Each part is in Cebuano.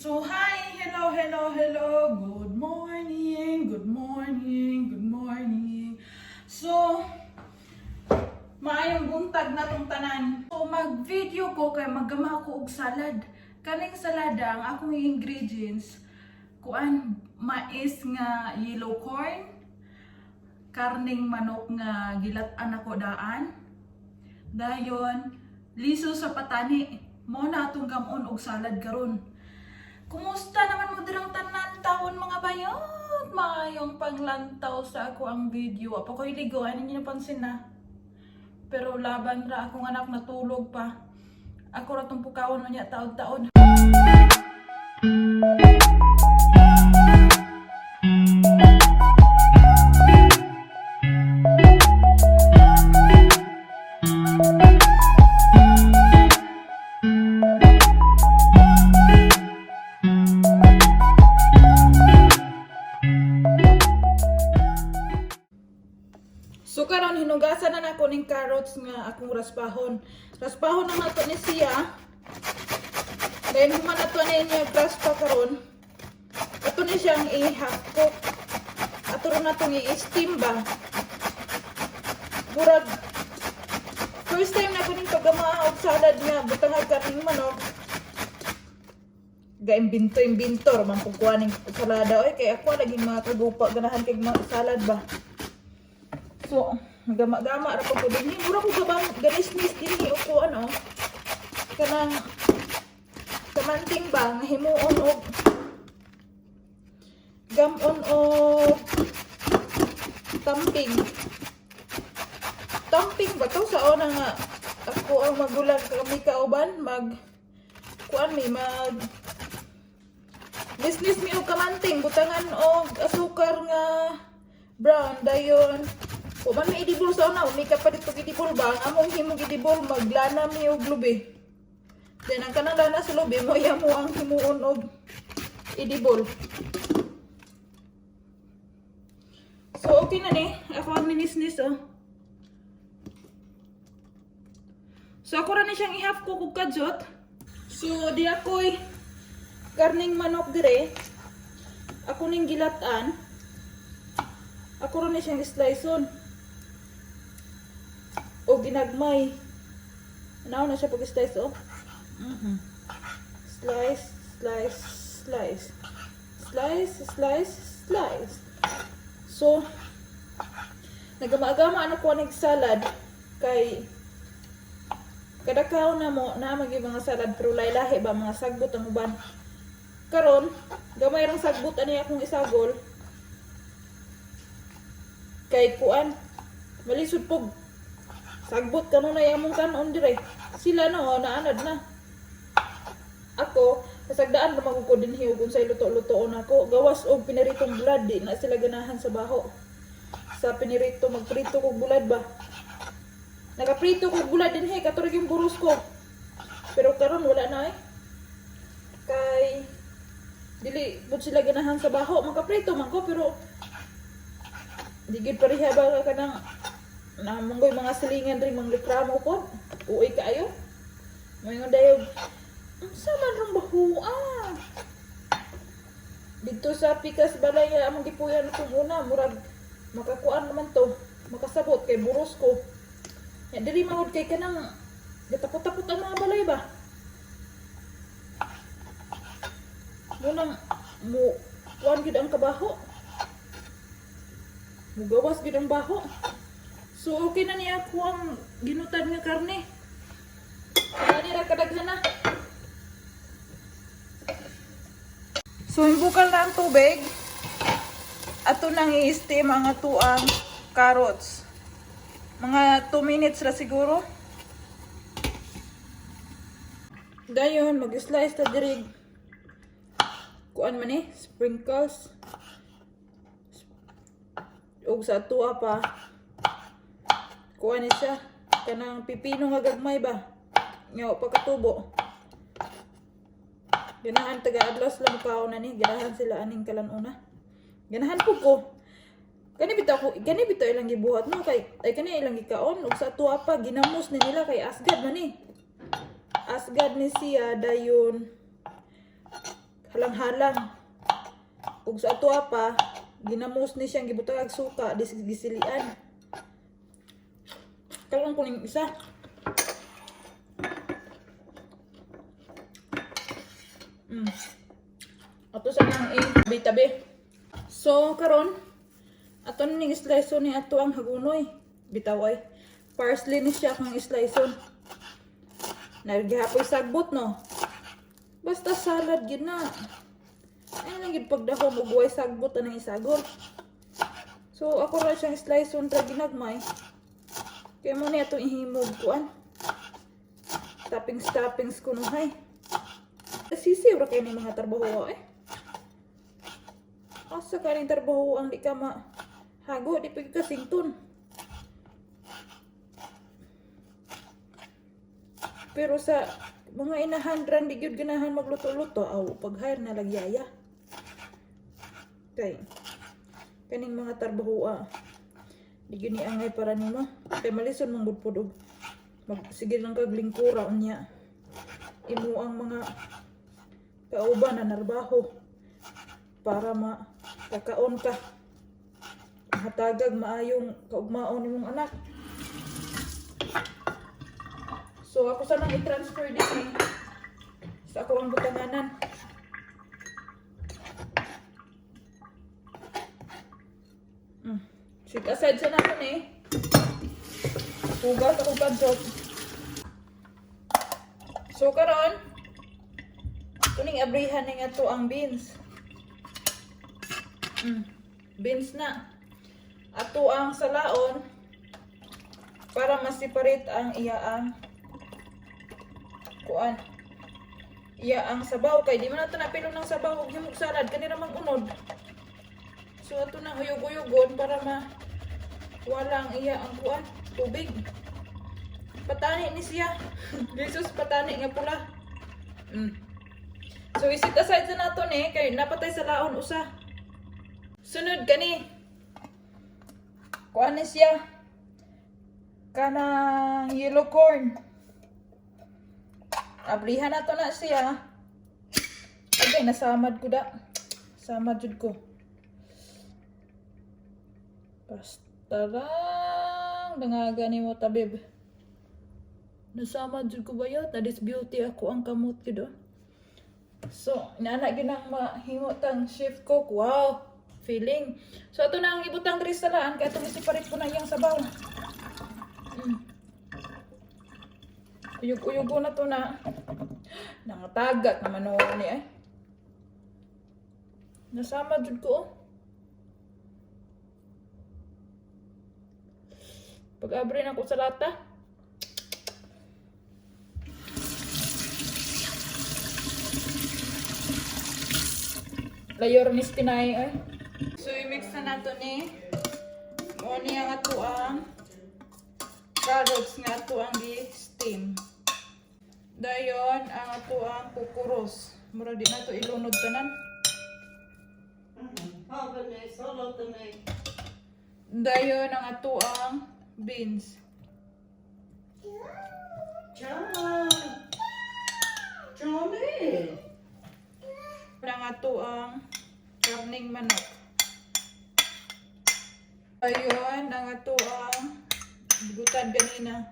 So, hi! Hello, hello, hello! Good morning, good morning, good morning. So, maayong buntag na tong tanan. So, mag-video ko kay maggama ko og salad. Kaning salada, ang akong ingredients, kuan, mais nga yellow corn, karning manok nga gilat-an ako daan, dayon, liso sa patani, mo na atong gamon og salad karon. Kumusta naman mo dirang tanan tawon, mga bayot? Maayong panglantaw sa ako ang video. Apa ko'y ligo, ano niyo napansin na? Pero laban ra akong anak, natulog pa. Ako ra tong pukawon mo niya taon-taon. So karon, hinugasan na nako ning carrots nga akong raspahon. Raspahon na nato ni siya. Then human na to ninyo raspa karon. Ato ni siyang i-half cook. Ato ron natong i-steam ba. Murag first time na ko ning paggama og salad nga butangag karning manok. Ga-imbento imbento ra man pug kuha ning salada oy, kay ako laging mga kagupa ganahan kay mga salad ba. So, gama-gama ra ko dinhi. Mura ko gabang ganisnis dinhi og ko ano. Kanang kamanting ba nga himuon og gamon og tamping. Tamping ba to sa una nga ako ang magulang kami kauban mag kuan mi, mag business mi og kamanting, butangan og asukar nga brown, dayon wa man may edible sa una, may kapalit og edible ba. Ang among himong edible, maglana mi og lubi. Then ang kanang lana sa lubi mo mo ang himuon og edible. So okay na ni. Ako ang ninisnis oh. So ako ra ni siyang i-half cook og kadyot. So di ako'y karning manok dire. Ako ning gilatan. Ako ra ni siyang slice-on. O ginagmay. Ano na siya pag-slice oh. Slice, slice, slice. Slice, slice, slice. So, nagama-agama ano ko nig salad kay kada kaon na mo na magi mga salad pero lahi-lahi ba, mga sagbot ang uban. Karon, gamay rang sagbot ani akong isagol. Kay kuan, malisod pog sagbot kanunay among kanon dire. Sila no, naanad na. Ako, kasagdaan ra man ko dinhi ug unsay luto-lutoon ako. Gawas og piniritong bulad, di na sila ganahan sa baho. Sa pinirito, magprito kog bulad ba. Nakaprito kog bulad dinhi kato yung buros ko. Pero karon wala na eh. Kay dili pud sila ganahan sa baho, makaprito man ko pero di gyud pareha ba ka kanang namanggoy mga silingan rin mang reklamo ko. Uy kaayo. Moingon dayon, unsa man rong bahua? Dito sa pikas balay nga among gipuyan itong una, murag makakuan naman to, makasabot kay buros ko. Ya, dili man kay kanang gatapot-tapot ang mga balay ba. Munang mo kuan gid ang kabaho. Mugawas gid ang baho. So okay na niya ako ang ginutad nga karne. Kaya ra kadaghan na. So himbukal na ang tubig. Ato nang i-steam ang atuang carrots. Mga 2 minutes ra siguro. Dayon mag-slice ta diri. Kuan man ni, sprinkles. Ug sa atua pa kuan ni siya kanang pipino nga gagmay ba. Nga pa katubo. Ganahan taga adlaw sila mukaon na ni, ganahan sila aning kalanuna. Ganahan po ko. Kani bitaw ko, gani bitaw ilang gibuhat no kay ay kani ilang gikaon ug sa tuwa pa ginamos ni nila kay asgad man ni. Asgad ni siya, dayon. Halang-halang. Ug sa ato pa, ginamos ni siyang gibutang og suka, dis gisilian. Karon ko ning isa. Ato sa nang tabi-tabi. So karon ato ning slice ni ato ang hagunoy. Bitaw ay. Parsley ni siya akong slice. Nagihapoy sagbot, no. Basta salad gyud na. Ay lang gyud pagdahom og way sagbot anang isagol. So ako ra siyang slice ra ginagmay. Kaya mo niya itong ihimog kuan. Toppings toppings kunuhay. Sisiw ra kay ni mga trabaho eh. Asa ka rin trabaho ang di ka ma hago, di pa ka sington. Pero sa mga inahan ran di gyud ganahan magluto-luto, aw pag-hire na lagyaya. Kay kaning mga trabaho ah. Di gyud ni angay para nimo. Kay malison man gud pud og mag sige lang kag lingkura unya. Imo ang mga kauban na narbaho para ma kakaon ka. Hatagag maayong kaugmaon nimong anak. So ako sa nang i-transfer din eh, sa ako ang butanganan. Sit aside sa natin eh. Hugas ako kadjot. So karon, kuning abrihan ni nga to ang beans. Beans na. Ato ang salaon para ma-separate ang iya ang kuan. Iya ang sabaw kay di man nato napilo ng sabaw ug himog salad kanira mang unod. So ato nang uyog-uyogon para ma wala ang iya ang kuan, tubig. Patani ni siya. Jesus, patani nga pula. So isit aside sa nato ni kay napatay sa laon usa. Sunod kani. Kuan ni siya. Kanang yellow corn. Abrihan nato na siya. Agay, nasamad ko da. Samad jud ko. Basta lang. Dangaga ni mo tabib. Nasamad jud ko bayot. Na this beauty ako ang kamot gyud oh. So, inana gyud nang mahimo tang chef cook. Wow! Feeling. So, ato na ang ibutang diri sa laan kay atong i-separate ko na iyang sabaw. Uyog-uyog ko na to na. Nangatagak naman noon ni eh. Nasama jud ko oh. Pag-abre na ko sa lata. Layor ni tinay eh. So i-mix na nato ni. Mo ni ang ato ang carrots nga ato ang gi-steam. Dayon ang ato ang kukuros. Mura di na to ilunod tanan. Havene, salatene. Dayon ang ato ang beans. Ciao. Johnny. Ang ato ang karning manok. Dayon ang ato ang bugutad ganina.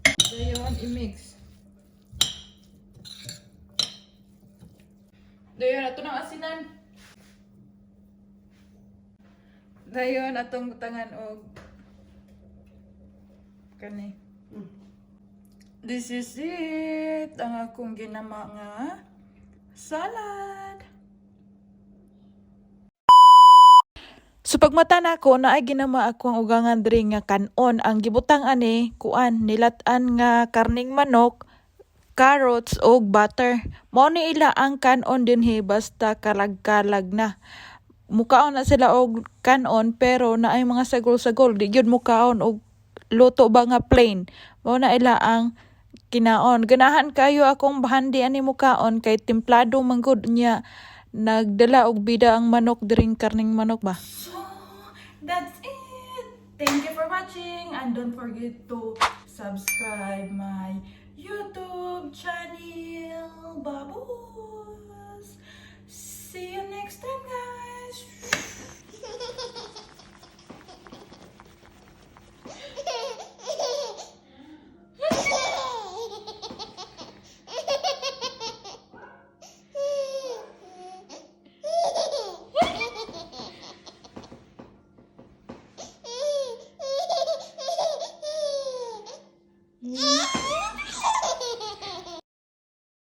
Dayon i-mix. Dayon ato ng asinan. Dayon atong butangan og kani. This is it. Ang akong ginama nga salad. So pagmata nako naay ginama ako ang ugangan diri nga kanon. Ang gibutang ani kuan, nilat-an nga karning manok, carrots ug butter. Mao ni ila ang kanon dinhi, basta kalag-kalag na. Mukaon na sila og kanon pero naay mga sagol-sagol, di gyud mukaon og luto ba nga plain. Mao na ila ang kinaon. Ganahan kayo akong bahandi ani mukaon kay timplado man gud niya. Nagdala og bida ang manok diring karning manok ba. So, that's it. Thank you for watching and don't forget to subscribe my YouTube channel. Babu!